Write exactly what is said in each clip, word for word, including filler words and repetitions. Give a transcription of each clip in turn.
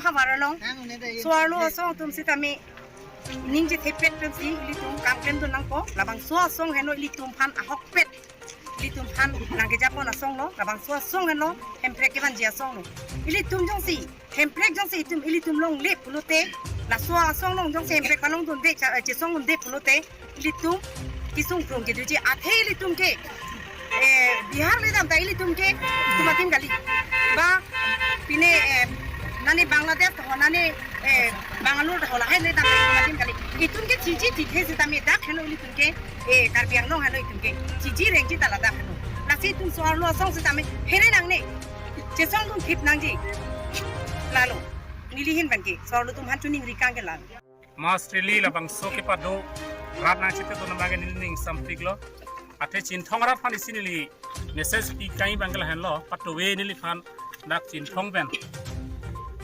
Havar along. So-arlo asong atum sitame ningje thepet atum si ilitum kam klemdun nangpo. Labangso asong henlo ilitum aphan ahokpet, ilitum aphan nangkejapon asong lo. Labangso asong henlo hemprek kevanji asong lo. Ilitum jongsi hemprek jongsi itum ilitum longle pulote, laso asong along jongsi hemprek palongdunde, cha-, eh, chesongdunde pulote, ilitum kesung phrung kedoji, athe ilitum ke, eh, Bihar le dam ta ilitum ke, itum adim kali. Ba, pine, eh, nane Bangladesh ta ho, nane, eh, Bangalore ta ho, lahai le dam ta itum adim kali. Itum ke thiji thithe sitame dak henlo ilitum ke, eh, Karbi Anglong henlo itum ke. Thiji rengji ta ladak henlo. Lasi itum so-arlo asong sitame phere nangne. Chesongdun thip nangji. Lalo. Neli ahin abangke so-arlo atum aphan choningri kang ke lalo. Mass rally labangso kepado rat nangchethekdun abangke neli ning sampik lo. Athe Chinthong arat aphan isi neli message pi kang abangke lahenlo, patuve neliphan dak Chinthong pen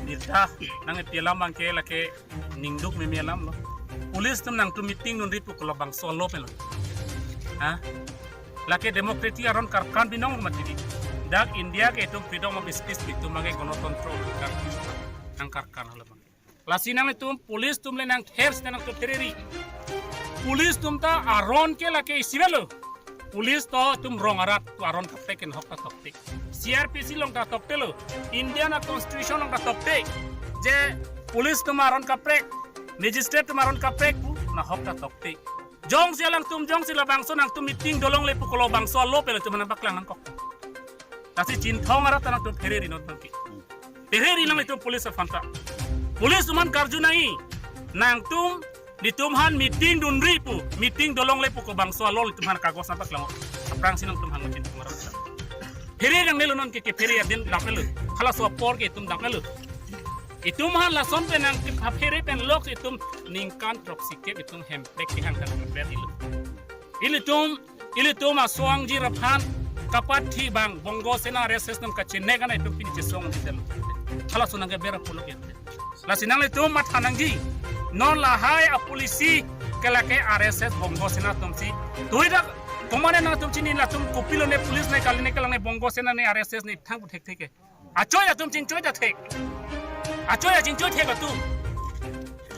birta nangpi alam abangke lake ningduk meme alam lo. Police atum nangtum meeting dunri pu ko labangso alo pen lo. Ha? Lake democracy aron karkan binong mati di. Dak India ke itum freedom of speech, itum abangke gonotontro karkan, nang karkan hala abang. Lasi nanglitum police atum le nangther sita nangtum phereri. Police atum ta aron ke lake isi avelo. Police to itum rong arat atum aron kaprek, ahok ta tokte. C R P C along ta tokte lo. Indian a-constitution along ta tokte. Je police atum aron kaprek, magistrate atum aron kaprek pu ahok ta tokte. Jongsi alangtum, jongsi labangso nangtum meeting dolongle pu ko labangso alo pen itum aphan paklang nangkok. Lasi Chinthong arat ta nangtum phereri non tangki. Phereri nanglitum police aphan ta. Police atum aphan karju nangji. Nangtum, netum aphan meeting dunri pu, meeting dolongle pu ko bangso alo itum aphan kagos nangpaklang. Aphrangsi nangtum aphan Chinthong arat ta. Phereri nangnelo non ke, kephere adin dam-elo. Halaso apor ke itum dam-elo. Itum aphan lason pen nangkephere pen lok itum ningkan throksi kep itum hemprek kehang kan ber ilo. Ilitum, ilitum asong jirap aphan kapathi abang Bongo Sena R S S atum kachenek anai itum pini chesongdetlo. Halaso nangkeber apollo ke. Lasi nanglitum matha nangji. Non lahai a-policy ke lake R S S Bongo Sena atum si. Tuidak komane nangtum chini latum kopilo ne police ne kali ne kelang ne Bongo Sena ne R S S ne thang pu thekthek ke. Achoi atum chingchoi ta thek. Achoi a chingchoi thek atum.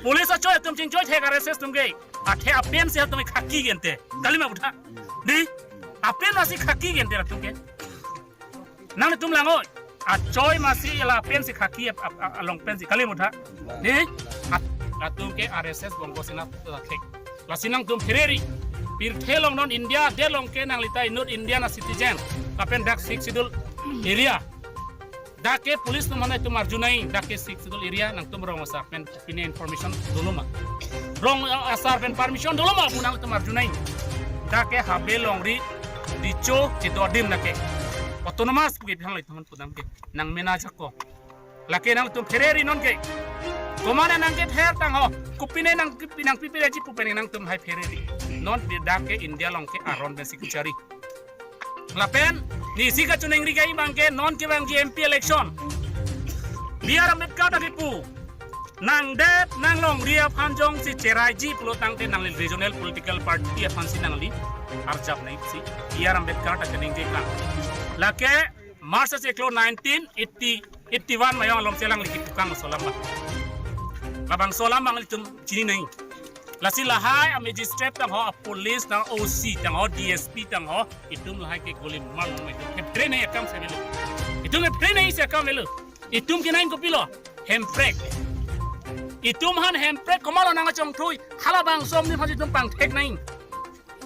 Police achoi atum chingchoi thek R S S atum ke. Athe apen si atum khaki gente. Kalima butha. Di. Apen si khaki gente atum ke. Nangtum lang-oi. Achoi masi la pen si khaki ap-, ap-, ap-, along pen si kali mutha. Ni at-, atum ke R S S Bongo Sena ta thek. Lasi nangtum phereri. Pirthe along non India adet along ke nanglita inut Indian a-citizen. Lapen dak Sixth Schedule area. Dak ke police atum aphan itum arju nangji, dak ke Sixth Schedule area nangtum rong asar pen pine information dolo ma. Rong, uh, asar pen permission dolo ma pu nangtum arju nangji. Dak ke habe longri dicho kedo adim dak ke. Autonomous pu ke bihang lai teman pudam ke. Nang mena jako. Lake nangtum phereri non ke. Komane nangkepher tang ho. Kopine nang, nangpipeji pu pen nangtum hai phereri. Non dak ke India along ke aron pen si kachari. Lapen, neli si kachoningri kang abang ke non kevangji M P election. B R Ambedkar ta kipu. Nangdet nanglongri aphan jongsi cheraiji pulo tangte nangli regional political party aphan si nangli arjap nangji. B R Ambedkar ta kaningje kang. Lake March achiklo nineteen eighty, eighty-one mayong alom si alangli kipu kang so alam abang. Labangso alam abang ilitum chini nangji. Lasi lahai a-magistrate tang ho, a-police tang, O C tang ho, D S P tang ho, itum lahai ke guli mang mang itum. Hepre nangji akam si avelo. Itum hepre nangji si akam avelo. Itum kenangji kopilo? Hemprek. Itum aphan hemprek komatlo nangkachongthui? Halabangso amonit aphan itum pangthek nangji.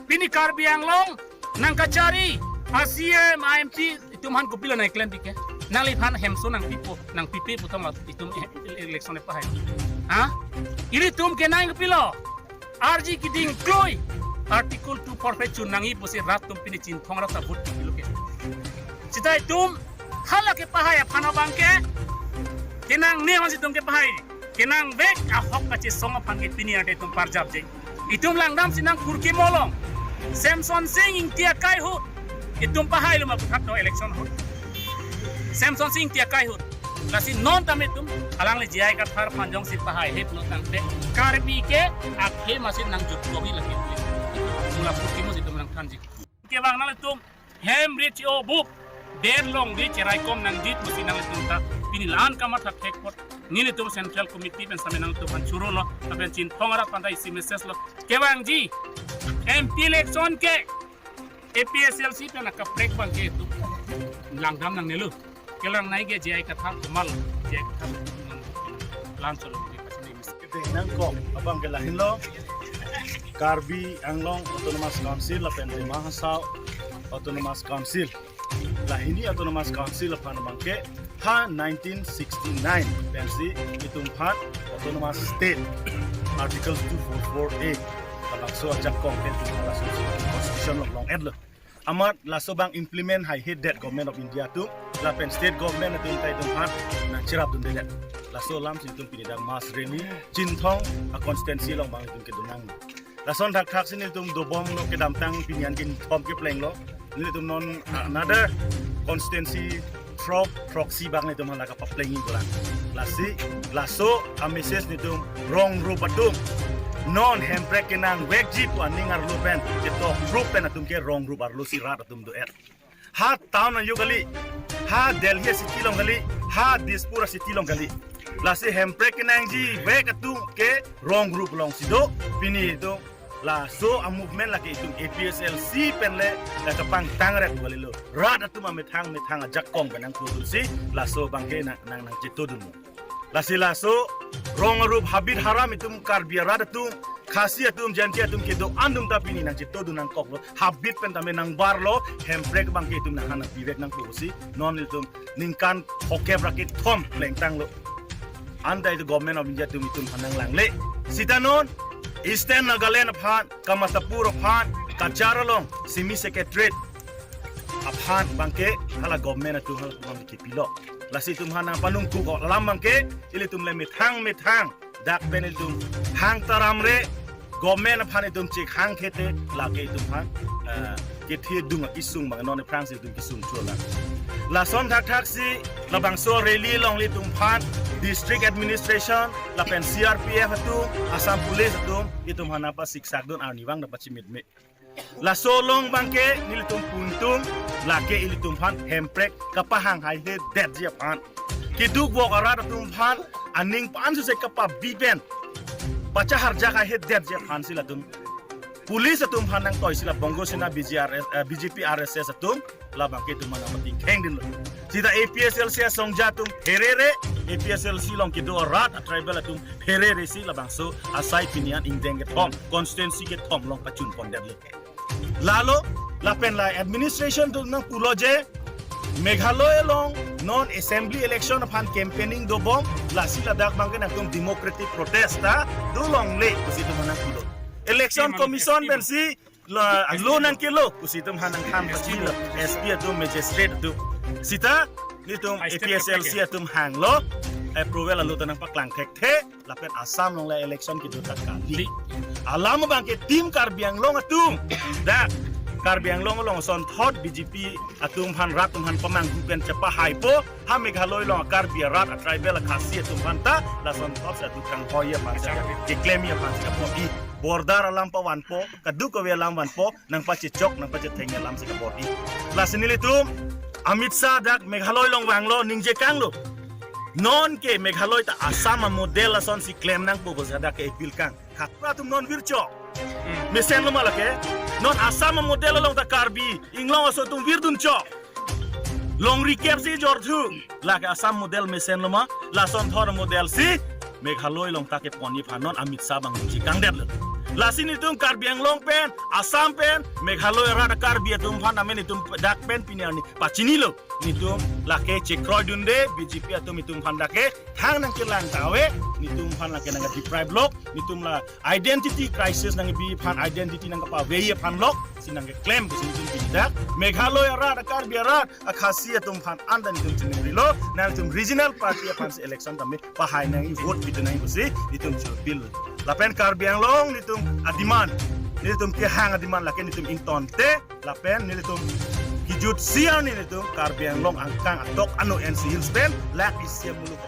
Pini Karbi Anglong nangkachari a-C M, a-M P itum aphan kopilo nangklem pike? Nangliphan hemso nangpipo, nangpipe pu tanglo itum e-, election epahai. Ha? Ilitum kenangji kopilo? Arji keding kloi Article two four five chun nangji pusi rat atum pini Chinthong arat ta vote pilo ke. Sita itum hala kepahai aphan abang ke, kenangne aphan si itum kepahai, kenangvek ahok kachesong aphan ke pini ante itum parjapje. Itum langdam si nang kurki molong. Semson Sing Ingti akai ahut itum pahailo ma pu thakto election ahut? Semson Sing Ingti akai ahut. Lasi non tame itum alangli J I Kathar aphan jongsi pahaihe pulo tangte Karbi ke akhei masi nangjutpo hi lake. Mula kurki mo si itum nangthanji. Kevang nanglitum hem ri chi-o bup, det longri cheraikom nangji pusi nanglitum ta pini Neli la-an kamatha thek apot nelitum Central Committee pen sitame nangtum aphan choro lo, lapen Chinthong arat aphan ta isi message lo. Kevangji, M P election ke A P H L C pen akaprek abang ke itum langdam nangnelo. Kelang nai ke J I Kathar komat, J I Kathar lang cholo ke pachini mis. Kedeng nangkok abang ke lahenlo, Karbi Anglong Autonomous Council lapen Dima Hasao Autonomous Council, la hini Autonomous Council aphan abang ke ha nineteen sixty-nine pensi itum aphan Autonomous State Article two four four A labangso ajakong ke itum aphan laso constitution along long-etlo. Amat laso abang implement haihedet Government of India atum lapen state government atum ta itum aphan nangcherapdundedet. Laso alamsi itum pini dak mass rally Chinthong a-constituency along abang itum kedo nang. Lason thakthak si nelitum dobomlo, kedamtang pini an kethom keplenglo. Nelitum non another constituency throk throksi abang nelitum aphan la kapaplengji pulang. Lasi laso a-message nelitum rong rup atum, non hemprek kenangvekji pu aning arlo pen ketok rup pen atum ke rong rup arlo si rat atum do-et. Ha town ayo kali, ha Delhi city along kali, ha Dispur city along kali. Lasi hemprek kenangjivek atum ke rong rup alongsi do. Pini itum laso a-movement lake itum A P H L C pen le la kapangtang ret kalilo. Rat atum amethang methang ajakong pen nangkudunsi laso abang ke nang nang nangchetodun. Lasi laso rong arup habit haram itum Karbi arat atum, Khasi atum, Jaintia atum kedo-an atum ta pini nangchetodun nangkoklo. Habit pen tame nangbarlo, hemprek abang ke itum nanghan nangpivek nangpo pusi non itum ningkan phokep ra kethom plengtanglo. Anta itum Government of India atum itum aphan nanglangle. Sita non Eastern Nagaland aphan, Kamatapur aphan, Cachar along, Simi Secretariat aphan abang ke hala government atum hala abang ke pilo. Lasi itum aphan nangpanung kuk alam abang ke ilitum le methang methang dak pen itum hang taram re, government aphan itum chek hang khete lake itum aphan, eh, kethe dung akesung abang non aphrangsi itum kesung chola. Lason thakthak si labangso rally along ilitum aphan district administration lapen C R P F atum, Assam Police atum itum aphan nangpasiksakdun arnivang nangpachimitme. Laso along abang ke nelitum puntung lake ilitum aphan hemprek kapahang haihedetji aphan. Keduk vok arat atum aphan aning pan suse kapabi pen pachaharjak haihedetji aphansi latum police atum aphan nangtoisi la Bongo Sena B G R S, eh, B J P R S S atum labang ke itum aphan nangpatingkhengdunlo. Sita A P H L C asongja atum pherere, A P H L C along kedo arat a-tribal atum pherere si labangso asai pini an ingdeng kethom, constituency kethom along pachun pondetlo. Lalo, lapen la administration atum nangpulo je, Meghalaya along non assembly election aphan campaigning dobom, lasi ladak abang ke nangtum democratic protest ta dolongle pusi itum aphan nangpulo. Election Commission pensi la lo nangkelo pusi itum aphan nangthan pachilo, S P atum, magistrate atum. Sita nelitum A P H L C atum hanglo, approval alo ta nangpaklang thekthe. Lapen Assam along le election kedo ta kali. Alam abang ke Team Karbi Anglong atum dak Karbi Anglong along asonthot B J P atum aphan rat atum aphan pamanghu pen chepahaipo, ha Meghalaya along Karbi arat, a-tribal, a-Khasi atum aphan ta lasonthot si adu kanghoi aphan si, keklemji aphan si kabor-i. Border alam pavanpo, kadokave alam vanpo, nangpachechok nangpachetheng alam si kabor-i. Lasi nelitum Amit Shah dak Meghalaya along vanglo, ningje kanglo. Non ke Meghalaya ta Assam a-model asonsi klem nangpo pusi dak ke appeal kang. Khatura atum non virchok. Mesenlo ma lake. Non Assam a-model along ta Karbi Anglong aso atum virdunchok. Longri kep si jorthu. Lake Assam model mesenlo ma, lasonthot model si Meghalaya along ta keponji aphan non Amit Shah abang ningje kangdetlo. Lasi nelitum Karbi Anglong pen, Assam pen, Meghalaya arat Karbi atum aphan tame nelitum dak pen pini arni pachinilo. Nelitum lake chekroidunde, B J P atum nelitum aphan lake thang nangkelang ta ave, nelitum aphan lake nangke-deprive lok, nelitum la identity crisis nangkebi aphan, identity nangkepaveji aphan lok si nangkeklem pusi nelitum pini dak Meghalaya arat, Karbi arat, a-Khasi atum aphan anta nelitum chiningrilo, nangtum regional party aphan si election tame pahai nangji, vote pidun nangji pusi nelitum chopil. Lapen Karbi Anglong nelitum a-demand, nelitum kehang a-demand lake nelitum ingtonte, lapen nelitum kejut siar nelitum Karbi Anglong angkang atok ano N C Hills pen lak isi amuluk